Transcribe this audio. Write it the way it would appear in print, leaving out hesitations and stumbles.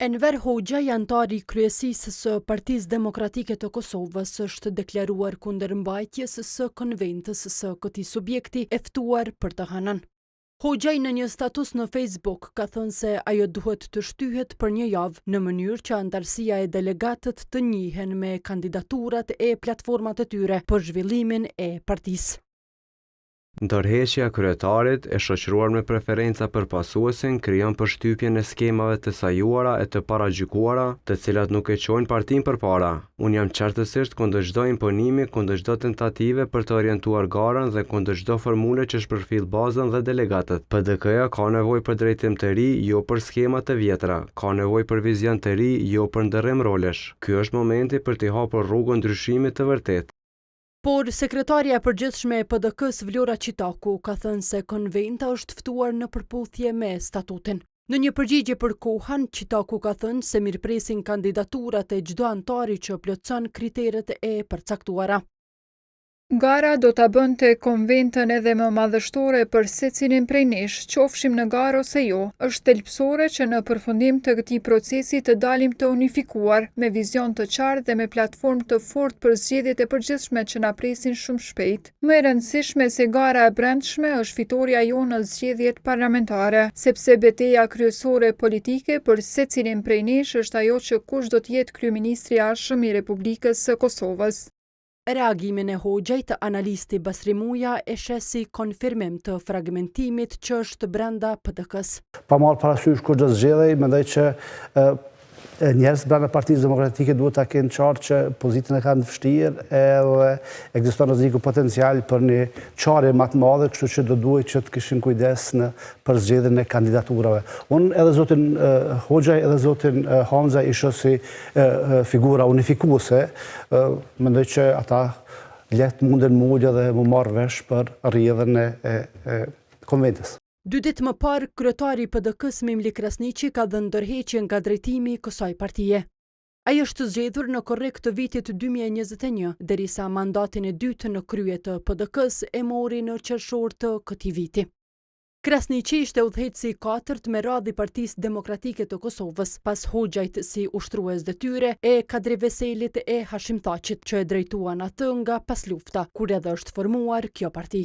Enver Hoxhaj, anëtar i kryesisë së Partisë Demokratike të Kosovës, është deklaruar kundër mbajtjes së konventës së këtij subjekti e ftuar për të hënën. Hoxhaj në një status në Facebook ka thënë se ajo duhet të shtyhet për një javë në mënyrë që anëtarësia e delegatët të njihen me kandidaturat e platformat e tyre për zhvillimin e partisë. Dorëheqja e kryetarit, e shoqëruar me preferenca për pasuesin, krijon përshtypjen e skemave të sajuara e të paragjykuara, të cilat nuk e çojnë partinë përpara. Unë jam qartësisht kundër çdo imponimi, kundër çdo tentative për të orientuar garën dhe kundër çdo formule që shpërfill bazën dhe delegatët. PDK-ja ka nevojë për drejtim të ri, jo për skema të vjetra. Ka nevojë për vizion të ri, jo për ndërrim rolesh. Ky është momenti për t'i hapur rrugën ndryshimit të vërtetë. Por, sekretarja e përgjithshme e PDK-së Vlora Çitaku ka thënë se konventa është ftuar në përputhje me statutin. Në një përgjigje për Kohan, Çitaku ka thënë se mirëpresin kandidaturat e çdo anëtari që plotëson kriteret e përcaktuara. Gara do ta bënte konventën edhe më madhështore për secilin prej nesh, qofshim në garë ose jo. Është thelbësore që në përfundim të këtij procesi të dalim të unifikuar, me vizion të qartë dhe me platformë të fortë për zgjedhjet e përgjithshme që na presin shumë shpejt. Më e rëndësishme se gara e brendshme është fitorja jonë në zgjedhjet parlamentare, sepse beteja kryesore politike për secilin prej nesh është ajo që kush do të jetë kryeministri i ardhshëm i Republikës së Kosovës. Reagimin e Hoxhajt, analisti Basri Muja e sheh si konfirmim të fragmentimit që është brenda PDK-së. Pa marrë parasysh kush do zgjedhej, mendoj që njerëz brenda Partisë Demokratike duhet ta kenë qartë që pozitën e kanë të vështirë edhe ekziston rreziku potencial për një çarje më të madhe, kështu që do duhej që të kishin kujdes në përzgjedhjen e kandidaturave. Unë edhe zotin Hoxhaj edhe zotin Hamza i shoh si figura unifikuese, Mendoj që ata lehtë munden m'u ulë dhe m'u marrë vesh për rrjedhën e konventës. Dy ditë më parë, kryetari i PDK-së Memli Krasniqi ka dhënë dorëheqje nga drejtimi i kësaj partie. Ai është zgjedhur në korrik të vitit 2021, derisa mandatin e dytë në krye të PDK-së e mori në qershor të këtij viti. Krasniqi ishte udhëheqësi i katërt me radhë i Partisë Demokratike të Kosovës, pas Hoxhajt si ushtrues detyre e Kadri Veselit e Hashim Thaçit, që e drejtuan atë nga paslufta, kur edhe është formuar kjo parti.